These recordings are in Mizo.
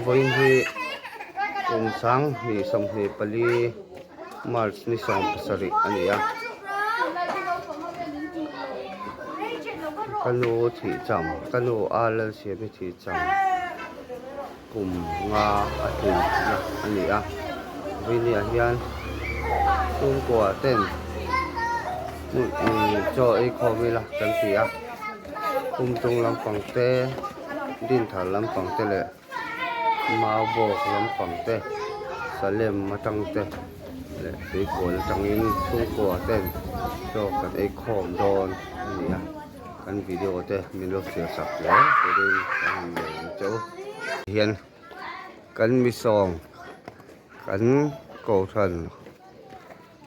Vawiin hi kum 2024 March ni 17 a ni a. Ka nu thih cham ka nu a Lalsiami thih cham kum nga a tlin na a ni a. Vawiin ah hian chhungkua ten chaw ei khawm ila kan ti a kum chung lampang te Dinthar lampang te leh Maubawk lampang te Salem atang te leh Tuikawl atangin chhungkua ten chaw kan ei khawm dawn a ni a kan video te min lo thlir sak hle turin ka han nei ang che u hian kan misawng kan kohhran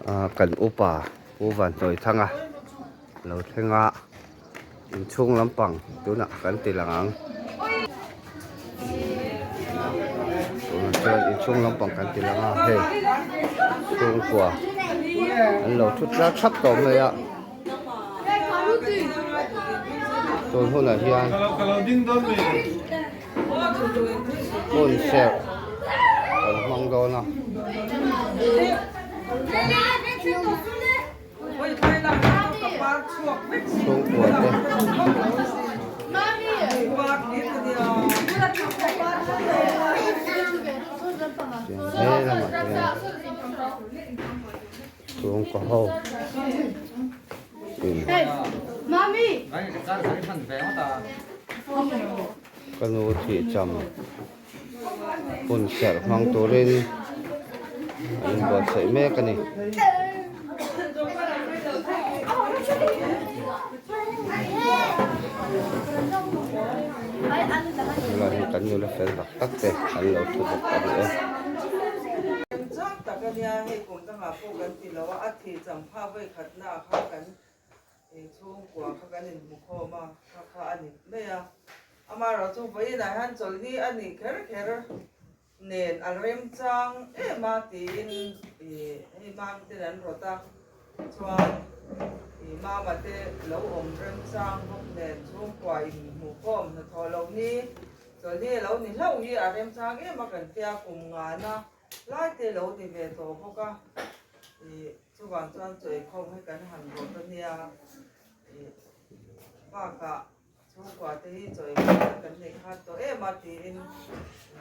ah kan upa Pu Vanhnuaithanga lo thleng a. Inchhung lampang tunah kan ti lang ang. Tunah chuan inchhung lampang kan ti lang a hei chhungkua an lo thut tlar thap tawh mai a. Tun hunah hian hmun serh kan hmang dawn a. Chhungkua te he lamah hian chhungkaw ho in ka nu thih cham hun serh hmang turin an inbuatsaih mek a ni. Helai hi kan nula fel tak tak te an lo thu bawk a ni e. Amaherawhchu vawiinah hian chawlhni a nih kher kher nen a remchang em a tiin ih hei mami ten an rawt a, chuan ih mama te lo awm remchang bawk nen chhungkua inhmuhkhawm hnathawh loh ni chawlhni a lo ni hlauh hi a remchang em a kan tia kum ngana lai te lo ni ve tawh bawk a ih chuvang chuan chaw eikhawm hi kan han rawt a nia ih bakah. Chhungkua te hi chaw ei hma tak kan nei khat tawh em a tiin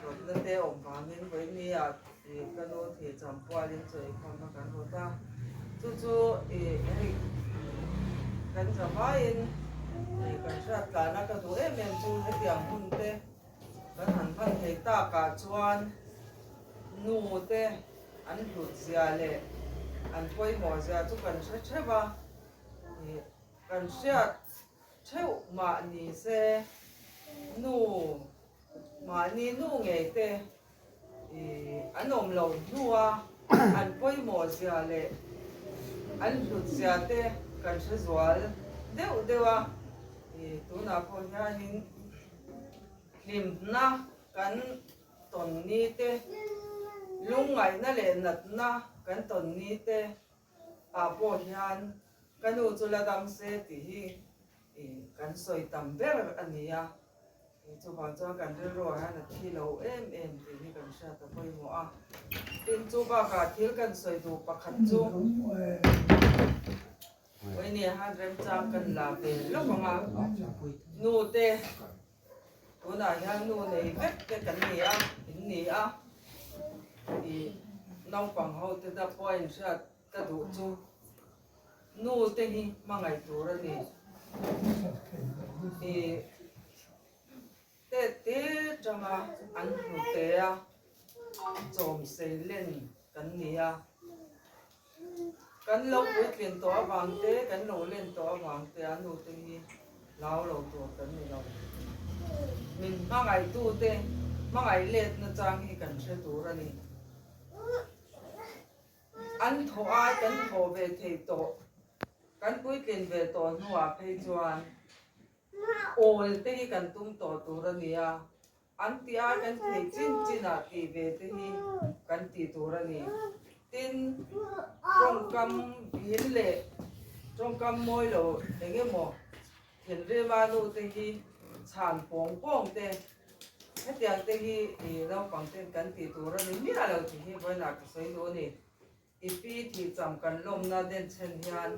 rawtna te awm vangin vawinia ih ka nu thih cham pualin chaw ei khawmna kan rawt a, chu chu ih hei kan za vaiin ih kan hriat tlana ka duh em em chu hetiang hun te kan han hman thei takah chuan nu te an hlut zia leh an pawimawh zia chu kan hre theuh a ih kan hriat. Theuh mah ni se, nu mahni nu ngei te an awm lo hnua an pawimawh zia leh an hlut zia te kan hre zual deuh deuh a, tunah pawh hianin hlimna kan tawn ni te, lungngaihna leh natna kan tawn ni te ah pawh hian Ka nu chu la dam se tih hi kan sawi tam ber a ni a, chuvang chuan kan rilruah hian a thi lo em em tih hi kan hriat a pawimawh a. Tin, chu bakah thil kan sawi duh pakhat chu Vawinia han remchang kan la ve lawk ang a, nu te tunah hian nu nei vek te kan ni a, in ni a, ih naupang ho te ta pawh a inhriat Ka duh chu nu te hi hmangaih tur a ni. I te te tanga an hnute a chawm sei len kan ni a. Kan lo puitlin tawh avang te, kan lo len tawh avang te a nu te hi hlau lo tur kan ni lo. Min hmangaihtu te hmangaih letna chang hi kan hre tur a ni. An thawh ai kan thawh ve thei tawh, kan puitlin ve tawh hnuah phei chuan awl te hi kan tum tawh tur a ni a, an tih ai kan thei chin chinah tih ve te hi kan tih tur a ni. Tin, tawngkam vin leh tawngkam mawi lo eng emaw thinrima nu te hi chhan pawng pawng te. Hetiang te hi i naupang ten kan tih tur a ni miah lo tih hi vawiinah ka sawi duh a ni. I pi thihcham kan lawmna denchhen hian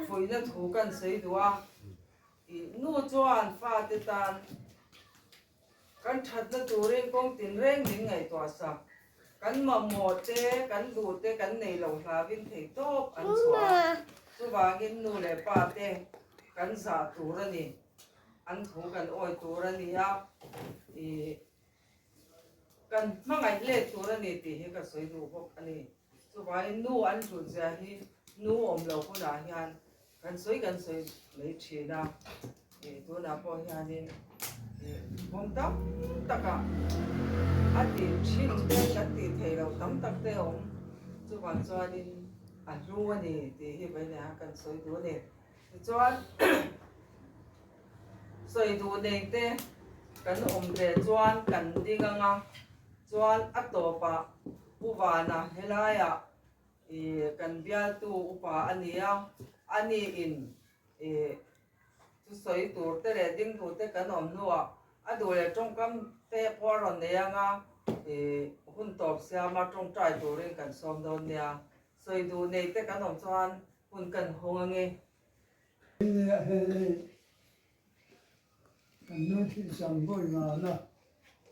fuihna thu kan sawi duh a, i nu chuan fate tan kan thatna turin kawng tinreng min ngaihtuah sak. Kan mamawh te, kan duh te kan nei lo hlauin thei tawp an chhuah a, chuvangin nu leh pa te kan zah tur a ni, an thu kan awi tur a ni a, i kan hmangaih let tur a ni tih hi ka sawi duh bawk a ni. Chuvangin nu an hlut zia hi nu awm lo hunah hian kan sawi kan sawi mai thin a, ih tunah pawh hianin ih kawng tam takah a tih thin te kan tih theih loh tam tak te a awm chuvang chuanin a hlu a ni tih hi vawiin ah kan sawi duh a ni. Tichuan sawi duh nei te kan awm ve chuan kan ding ang a, chuan a tawpah Pu Vana helaiah Ih kan bialtu upa a ni a, a ni in ih thusawi tur te leh ding tur te kan awm hnuah a duh leh tawngkam te pawh a rawn nei ang a, ih hun tawp siama tawngtai turin kan sawm dawn nia. Sawi duh nei te kan awm chuan hun kan hawng ange. Kan nu thilsam bawi ngana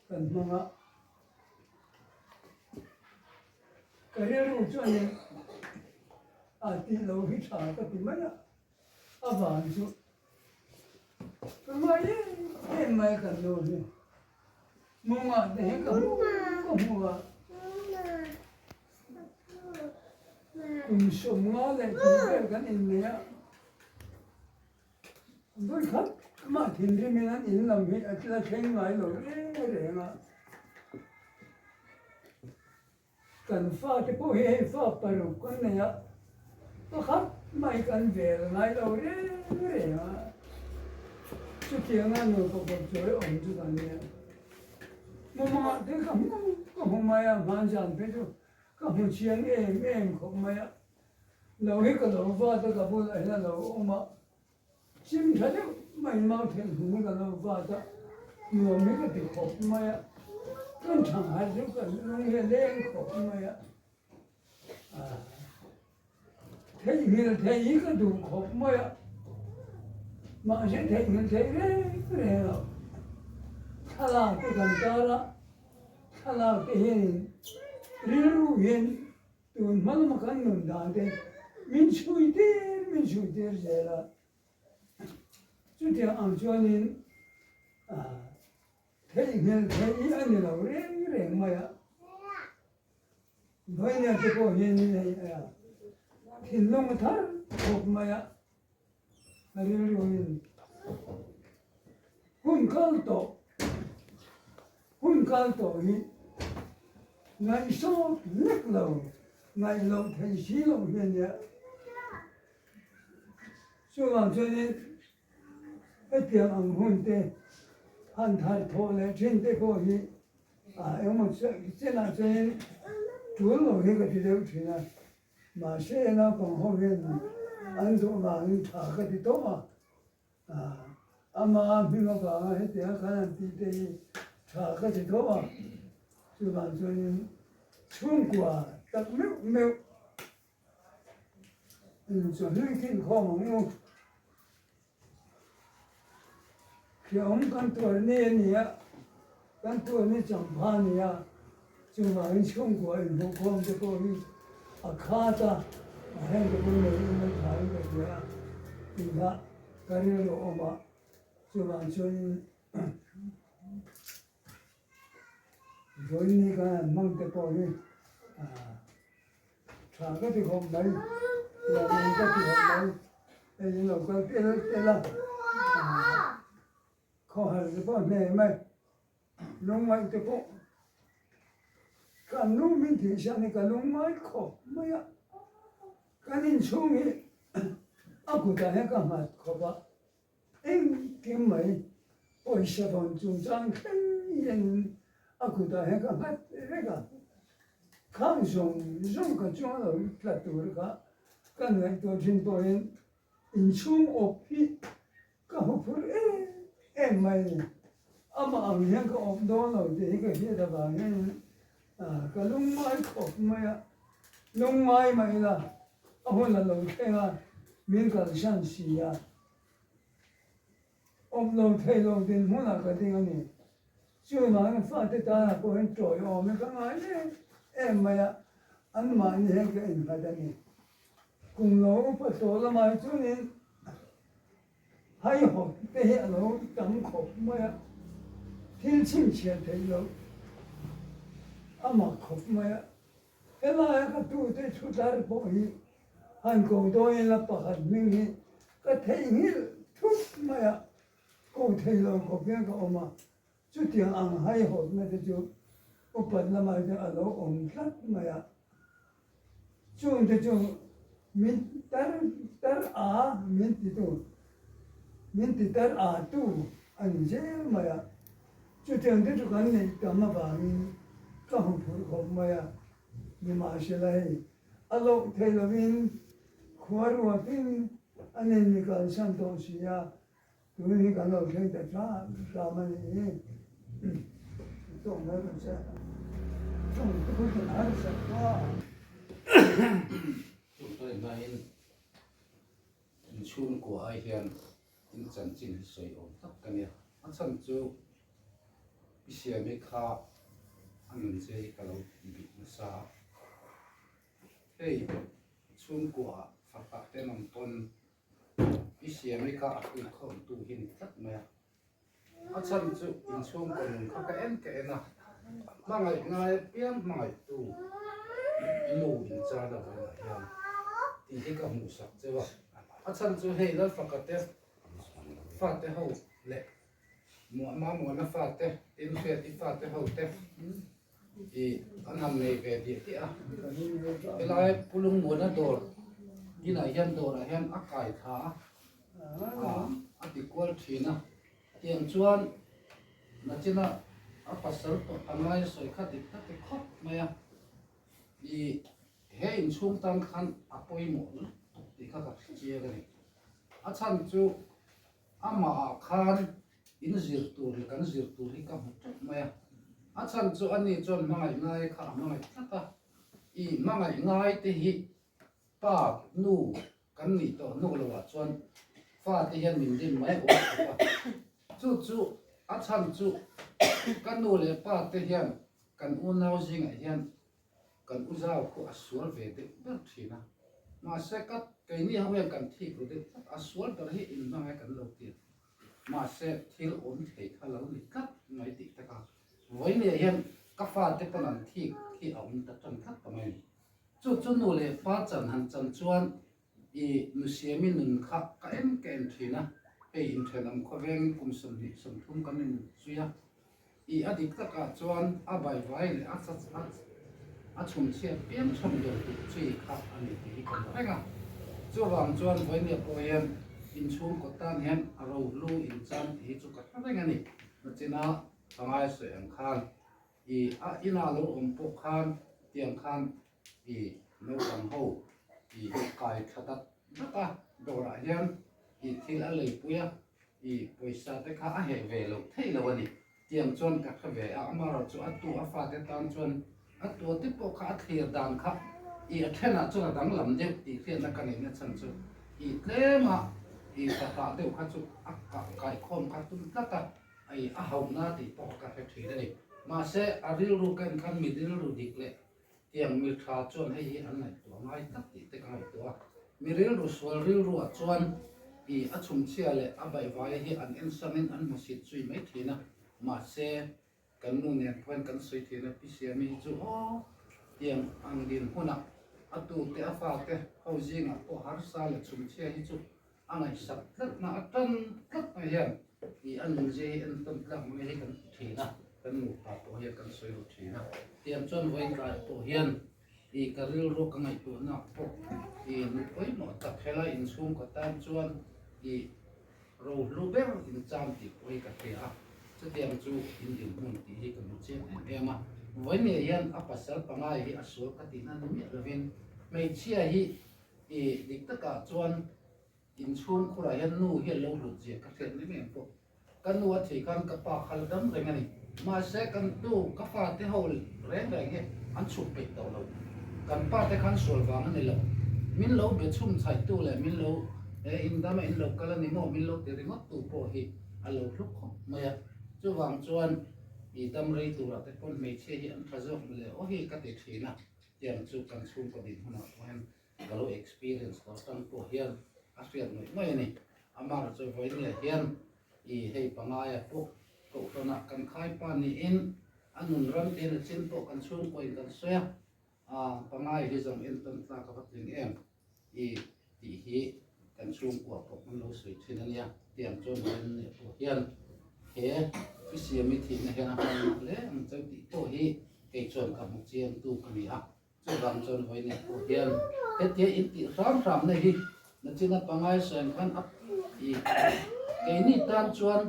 kan hmang a, ka rilru chuanin a tih lo hi tha ka ti mai a, a van chu ka ngai em em mai a kan nu hi, mawngah te hi ka hmu ka hmu a, kum 50 leh tih vel kan innei a. Vawikhat mah thinrimin an in lam hi a la thleng ngai lo reng reng a. Kan fate pawh hi hei fa paruk kan nei a, pakhat mah hi kan vel ngai lo reng reng a. Chutianga nupa kawp chawi awm chu kan nia. Mumangah te ka hmu ka hmu mai a, hmanzan phei chu ka hmu chiang em em khawp mai a. Lo hi ka lo vat a, ka bulah hian a lo awm a, chim tha deuh mai mau theih hmung ka lo vat a, nuam hi ka ti khawp mai a, kan thang harh deuh kan lung hi a leng khawp mai a, theihnghilh theih hi ka duh khawp mai a, mahse theihnghilh theih reng reng lo, thlalak te kan tar a, thlalak te hianin rilru hian Tun hma lama kan nun dan te min chhui tir min chhui tir zel a, chutiang ang chuanin theihnghilh theih hi a ni lo reng reng mai a, Vawinia te pawh hianin hei thinlung a thar khawp mai a, a rilruin hun kal tawh hun kal tawh hi ngaihsawt lek lo ngaih loh thei si loh hi a nia. Chuvang chuanin hetiang ang hun te han thar thawh leh thin te pawh hi engemaw chenah chuanin tul lo hi ka ti deuh thin a. Mahse naupang ho hian an duh vangin tha ka ti tawh a, ama hming avanga hetianga khan an tih te hi tha ka ti tawh a, chuvang chuanin chhungkua tak meuh meuh inchawhlui khin khawm ang u. Hreawm kan tuar ni a ni a, kan tuar ni champha a ni a, chuvangin chhungkua inhmuhkhawm te pawh hi a khat a, a heng te pawh nei in an thain ka hria a, tih kha ka rilru a awm a, chuvang chuanin vawiin ni khan an hmang te pawh hi Tha ka ti khawp mai, lawmawm ka ti khawp mai, hei in lo kal tel tel a, khawhar te pawh hneh mai, lungngaih te pawh ka nu min tih siam hi ka lungngai khawp mai a, kan inchhung hi a kutah hian ka nghat khawp a. Engkim mai pawisa vawn chungchang thleng hian a kutah hian ka nghat vek a, khang zawng zawng ka chunga lo tla tur kha ka ngaihtuah thin pawhin inchhung awp hi ka hmu phur em em mai a ni. Amah ang hian ka awm dawn lo tih hi ka hriat avang hian ka lungngai khawp mai a, lungngai mah ila a hun a lo thleng a, min kalsan si a, awm lo thei lo dinhmunah ka ding a ni. Chuvangin fate tanah pawh hian tawiawm hi ka ngai em em mai a, anmahni hian ka innghat a ni. Kum lo upa tawh lamah hi chuanin haihawt te hi a lo tam khawp mai a, thil chhinchhiah theih loh a mak khawp mai a. Helaia ka tute thu tar pawh hi han ko dawn ila pakhat hming hi ka theihnghilh thut mai a, ko thei lo khawp hian ka awm a, chutiang ang haihawtna te chu upat lamah chuan a lo awm tlat mai a. Chung te chu min tar tar a min ti tu, min ti tar a tu a ni zel mai a. Chutiang te chu kan neih tam avangin ka hmu phurh khawp mai a, nimahsela hei a loh theih lovin khua ruatin a nen mi kalsan tawh si a, Tun hi kan lo thleng ta hram hram a nih hi. Tawng mai kan che. Tawng te pawh kan harsa ta. Chutah hnain inchhungkua ai hian in chanchin hi sawi awm tak ka nia. A chhan chu i siam hi kha a nun che hi ka lo bih nasa a. Hei chhungkua fapa tenawm pawn I siam hi kha a hruih khawm tu hi ni tlat mai a. A chhan chu inchhungkaw nun kha ka en ka en a, hmangaih ngai apiang hmangaih tu nu in char a vawiinah hian tih hi ka hmuh sak cheu a. A chhan chu hei Lalfaka te fate ho leh Muahma Muana fate, Tin Hriati fate ho te I an han nei ve diah diah a, helai Pulungmuana dawr inah hian dawrah hian a kai thla a, a ti kual thin a, tiang chuan nachina a pasal tawh pangngai a sawi kha dik ta ti khawp mai a, i he inchhung tan khan a pawimawh lutuk tih kha ka hre chiang a ni. A chhan chu Amahah khan in zir tur leh kan zir tur hi ka hmu teuh mai a. A chhan chu ani chuan hmangaih ngai kha a hmangaih tlat a. I hmangaih ngai te hi pa, nu kan nih tawh hnu loah chuan fa te hian min dim mai awm khawp a. Chu chu a chhan chu ka nu leh pa te hian kan unau zingah hian Kan u zau khu a sual ve deuh ber thin a, mahse ka keini ho hian kan thik ru deuh tlat, a sual ber hi in hmangaih kan lo ti a, mahse thil awm thei kha lo ni tlat mai tih tak a, vawinia hian ka fate pawn an thik hi a awm ta tan tlat ta mai a ni. Chu chu nu leh pa chan han chan chuan i nusiami nun kha ka en ka en thin a, hei inthenawm khawvengin kum 20 30 kan inzui a, I a dik takah chuan a baivai leh a a chhumchhiat piang chhawm deuh duh chi kha a ni tih hi kan reng a. Chuvang chuan vawinia pawh hian inchhungkaw tan hian a rohlu inchan tih hi chu ka hre reng a ni. Nachina ka ngaisawi ang khan i a inah lo awm pawh khan tiang khan i naupang ho i kai tha dat dat a, dawrah hian i thil a leipui a, i pawisa te kha a heh ve loh theih lo a ni. Tiang chuan ka hre ve a, amaherawh chu a tu a fate tan chuan a tua te pawh kha a thlir dan kha i a thenah chuan a danglam deuh tih hriatna ka neihna chhan chu i tlema i fahrah deuh kha chu a kaikhawm kha tum tlat a, i a hauhna tih pawh ka hre thin a ni. Mahse a rilru ka en khan mi rilru dik leh Tiang mi tha chuan hei hi an ngaihtuah ngai tak tih te ka ngaihtuah a. Mi rilru sual rilruah chuan i a chhumchhia leh a baihvai hi an ensamin an hmusit zui mai thin a. Mahse, kan nu nen pawhin kan sawi thin a, Pi Siami hi chu aw tiang ang dinhmunah a tute a fate ho zingah pawh harsa leh chhumchhia hi chu a ngaihsak tlatna a tan tlat mai hian i a nunzia hi entawn tlak mai hi kan ti thin a, kan nupa pawh hian kan sawi ru thin a. Tiang chuan vawiin tlaiah pawh hian i ka rilru ka ngaihtuahna pawh i nu pawimawh tak helai inchhungkaw tan chuan i rohlu ber incham tih pawh hi ka hria a, chutiang chu in dinhmun tih hi ka hmu chiang em em a. Vawiin ngei hian a pasal pangai hi a sual ka tihna ni miah lovin hmeichhia hi I dik takah chuan inchhung khurah hian nu hi a lo hlut zia ka hriat mai mai ang pawh. Ka nu a thih khan ka pa kha la dam reng a ni. Mahse kan tu ka fa te ho reng reng hi an chhuk peih tawh lo. Kan pa te khan sual vang a ni lo. Min lo be chhum chhaih tu leh min lo he in dama in lo kal a ni maw min lo ti ringawt tu pawh hi a lo hlu khawp mai a. Chuvang chuan i dam rei turah te pawn hmeichhia hi an tha zawk mawle aw hi ka ti thin a. Tiang chu kan chhungkaw dinhmunah pawh hian ka lo experience tawh atang pawh hian a hriat ngawih ngawih a ni. Amar chu vawinia hian i hei pangaia pawh kohhranah kan khaipa niin a nun ram te na chin pawh kan chhungkaw in kan sawi a, aa pangai hi zawng entawn tlak a va tling em i tih hi kan chhungkua pawh kan lo sawi thin a nia. Tiang chuan vawinia pawh hian he i siami thihna hian a hman hle ang cheu tih pawh hi kei chuan ka hmu chiang tu ka ni a. Chuvang chuan vawiin pawh hian hetia in tih hram hram na hi nachina pangai sawi ang khan a i keini tan chuan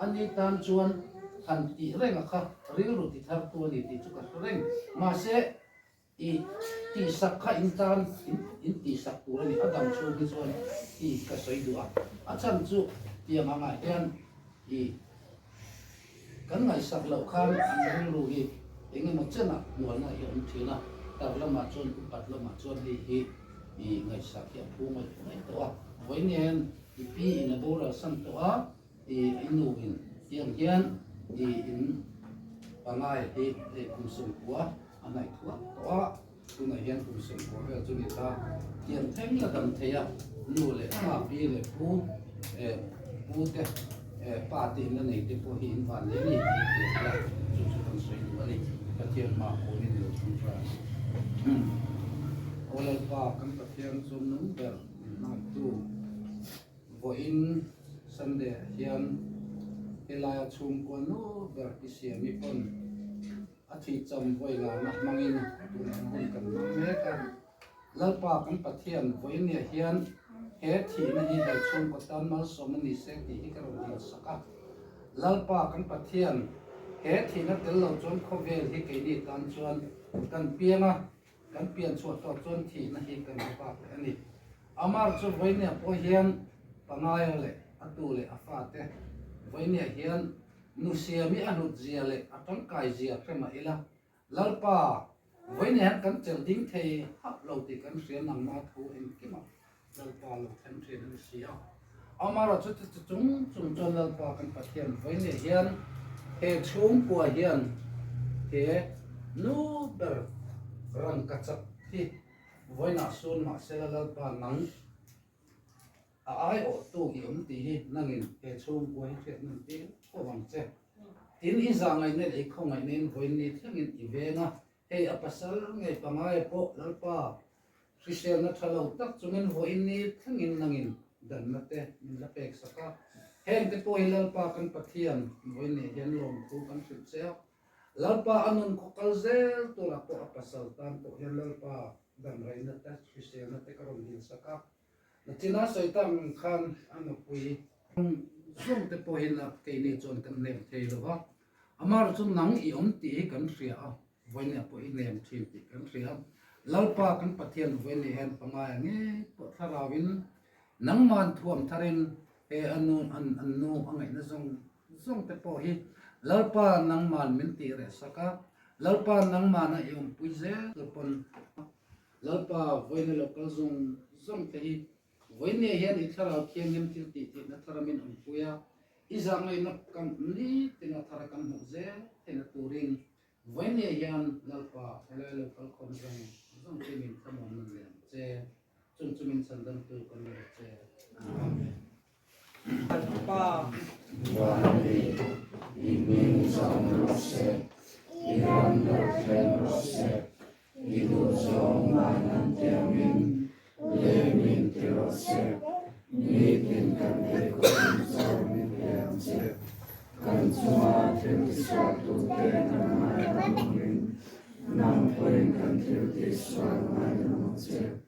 ani tan chuan han tih reng a kha rilru ti thar tu a ni tih chu ka hre reng. Mahse i tihsak kha in tan in tihsak tur a ni a dam chhung hi chuan i ka sawi duh a. A chhan chu tiang angah hian i Kan ngaihsak loh khan an rilru hi eng emaw chenah hnualna hi a awm thin a, tar lamah chuan upat lamah chuan hei hi i ngaihsak hi a phu ngaih ngaih tawh a. Vawiin hian i pi in a boral san tawh a, i i nu in tiang hian i in pangai hi hei kum sawmkua a hnaih thuak tawh a, tunah hian kum sawmkua vel chu ni ta tiang thleng la dam thei a, nu leh pa, pi leh pu eh pu te eh pa te in la nei te pawh hi in van leh ni tih hi a tia chu chu kan sawi duh a ni Pathian hma kawnin lo thlang ta a ni. Aw Lalpa kan Pathian chu nung ber min hmangaihtu vawiin Sunday ah hian helaia chhungkua nu ber i siam i pawn A thih cham vawi lana hmangin tunah hun kan hmang mek a. Lalpa kan Pathian vawinia hian he thihna hi he chhungkaw tan malsawm a ni se tih hi ka rawn dil sak a. Lalpa kan Pathian he thihna tel lo chuan khawvel hi keini tan chuan kan piang a, kan pian chhuah tawh chuan thihna hi kan hmu bak leh a ni. Amar chu vawinia pawh hian pangaia leh a tu leh a fate vawinia hian Nu Siami a hlut zia leh a tangkai zia hre mah ila, Lalpa, vawiin hian kan chelh ding thei hauh lo tih kan hria nangmah thu engkimah Lalpa lo thleng thin a ni si a. Amarawh chu chu chung chung chuan Lalpa kan Pathian vawiin hian he chhungkua hian he nu ber rangkachak hi vawiinah sun mahsela Lalpa nang A aiawhtu i awm tih hi nangin he chhungkua hi hriat nan tir khawp ang che. Tin, i zahngaihna leh i khawngaihna-in vawiin thlengin i veng a, hei a pasal ngei pangaia pawh Lalpa hriselna tha lo tak chungin vawiin thlengin nangin danna te min la pek sak a. Heng te pawh hi Lalpa kan Pathian vawiin hian lawmthu kan hrilh che a. Lalpa a nun khaw kal zel turah pawh a pasal tan pawh hian Lalpa damreina te hriselna te ka rawn dil sak a. Nachina sawi tak ang khan a nupui zawng te pawhin a keini chuan kan nem thei lo va, amar chu nang i awm tih hi kan hria a, vawinia pawh i nem thin tih kan hria a, Lalpa kan Pathian vawinia hian pangaia ngei pawh thlarauin nangman thuam tharin he a nu an an nu a ngaihna zawng zawng te pawh hi Lalpa nangman min tih reh sak a, Lalpa nangmana i awmpui zel pawn Lalpa, vawiina lo kal zawng zawng te hi vawiin hian i Thlarau Thianghlim thil tih theihna thar amin awm pui a, i zahngaihna kan nitin a thar kan hmuh zel theihna turin vawiin hian Lalpa, helai lo kal khawm zawng zawng te min thlamuan nan leh ang che, chung chu min chhandamtu kan ni rawh che. Amen. Pa. Vanni, i hming zawng rawh se, i ram lo thleng rawh se, i duhzawng man an tiamin lengin ti rawh se, nitin kan ei khawpin chaw min pe ang che, kan chunga thil tisualtute kan ngaidam angin, nang pawhin kan thil tihsual ngaidam ang che.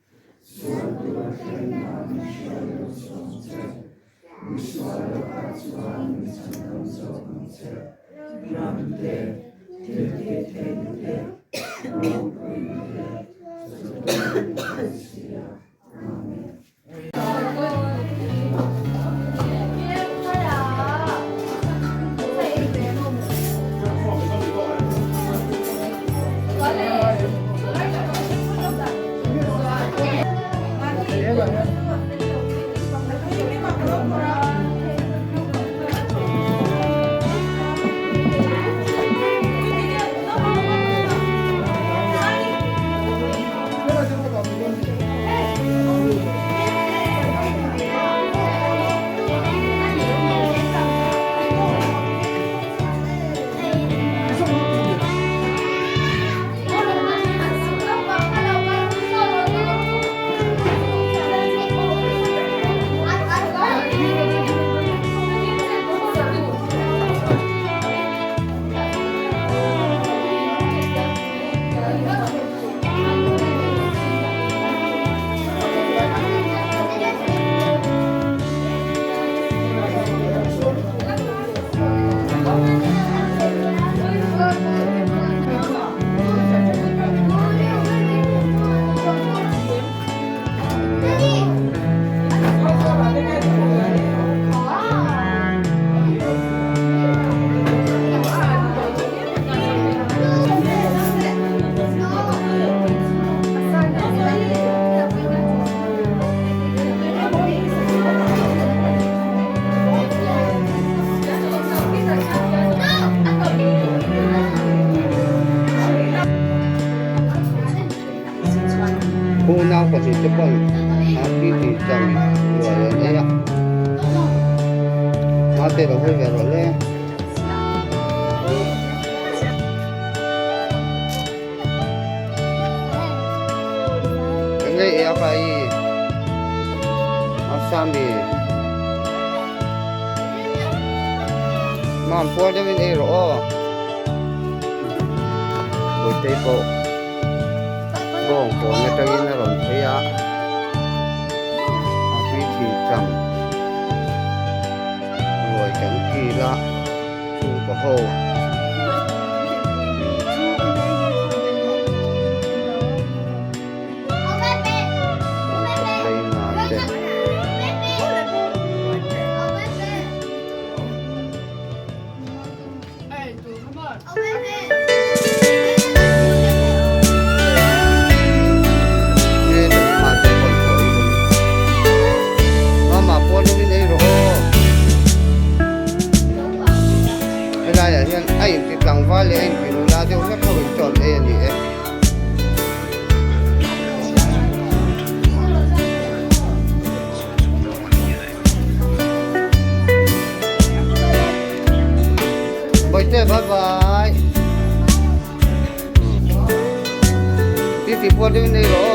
te pawn a pi tih cham ruai an ei a mate lo hawi ve rawh le. Eng nge i a kai a Sami Mam puar deuhin ei rawh aw Bawitei pawh bawng pawn atangin a rawn phei a a tui thih cham ruai kan kil a. Chhungkaw ho. Mama pawh deuhin ei rawh aw. Helaiah hian a inti tlangval leh a inti nula deuh hlek ho in chawn ei a ni e. Bawihte bye bye. Titi pawh deuhin ei rawh aw.